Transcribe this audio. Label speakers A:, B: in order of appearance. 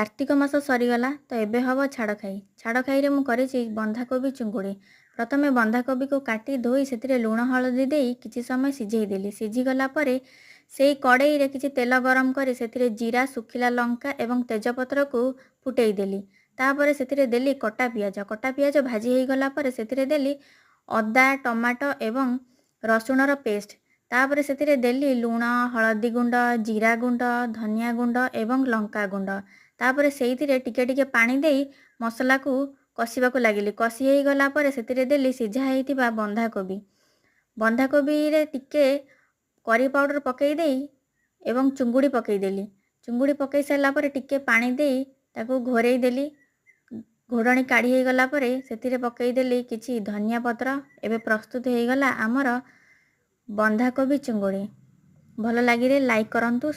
A: କାର୍ତ୍ତିକ ମାସ ସରିଗଲା ତ ଏବେ ହେବ ଛାଡ଼ଖାଇ। ଛାଡ଼ଖାଇରେ ମୁଁ କରିଛି ବନ୍ଧାକୋବି ଚୁଙ୍ଗୁଡ଼ି। ପ୍ରଥମେ ବନ୍ଧାକୋବିକୁ କାଟି ଧୋଇ ସେଥିରେ ଲୁଣ ହଳଦୀ ଦେଇ କିଛି ସମୟ ସିଝେଇ ଦେଲି। ସିଝିଗଲା ପରେ ସେଇ କଡ଼େଇରେ କିଛି ତେଲ ଗରମ କରି ସେଥିରେ ଜିରା, ଶୁଖିଲା ଲଙ୍କା ଏବଂ ତେଜପତ୍ରକୁ ଫୁଟେଇ ଦେଲି। ତାପରେ ସେଥିରେ ଦେଲି କଟା ପିଆଜ। କଟା ପିଆଜ ଭାଜି ହେଇଗଲା ପରେ ସେଥିରେ ଦେଲି ଅଦା, ଟମାଟୋ ଏବଂ ରସୁଣର ପେଷ୍ଟ। ତାପରେ ସେଥିରେ ଦେଲି ଲୁଣ, ହଳଦୀ ଗୁଣ୍ଡ, ଜିରା ଗୁଣ୍ଡ, ଧନିଆ ଗୁଣ୍ଡ ଏବଂ ଲଙ୍କା ଗୁଣ୍ଡ। ତାପରେ ସେଇଥିରେ ଟିକେ ଟିକେ ପାଣି ଦେଇ ମସଲାକୁ କଷିବାକୁ ଲାଗିଲି। କଷି ହେଇଗଲା ପରେ ସେଥିରେ ଦେଲି ସିଝା ହେଇଥିବା ବନ୍ଧାକୋବି। ବନ୍ଧାକୋବିରେ ଟିକେ କରି ପାଉଡ଼ର ପକାଇ ଦେଇ ଏବଂ ଚୁଙ୍ଗୁଡ଼ି ପକାଇଦେଲି। ଚୁଙ୍ଗୁଡ଼ି ପକାଇ ସାରିଲା ପରେ ଟିକେ ପାଣି ଦେଇ ତାକୁ ଘୋଡ଼େଇ ଦେଲି। ଘୋଡ଼ଣୀ କାଢ଼ି ହେଇଗଲା ପରେ ସେଥିରେ ପକାଇଦେଲି କିଛି ଧନିଆ ପତ୍ର। ଏବେ ପ୍ରସ୍ତୁତ ହେଇଗଲା ଆମର ବନ୍ଧାକୋବି ଚୁଙ୍ଗୁଡ଼ି। ଭଲ ଲାଗିଲେ ଲାଇକ୍ କରନ୍ତୁ।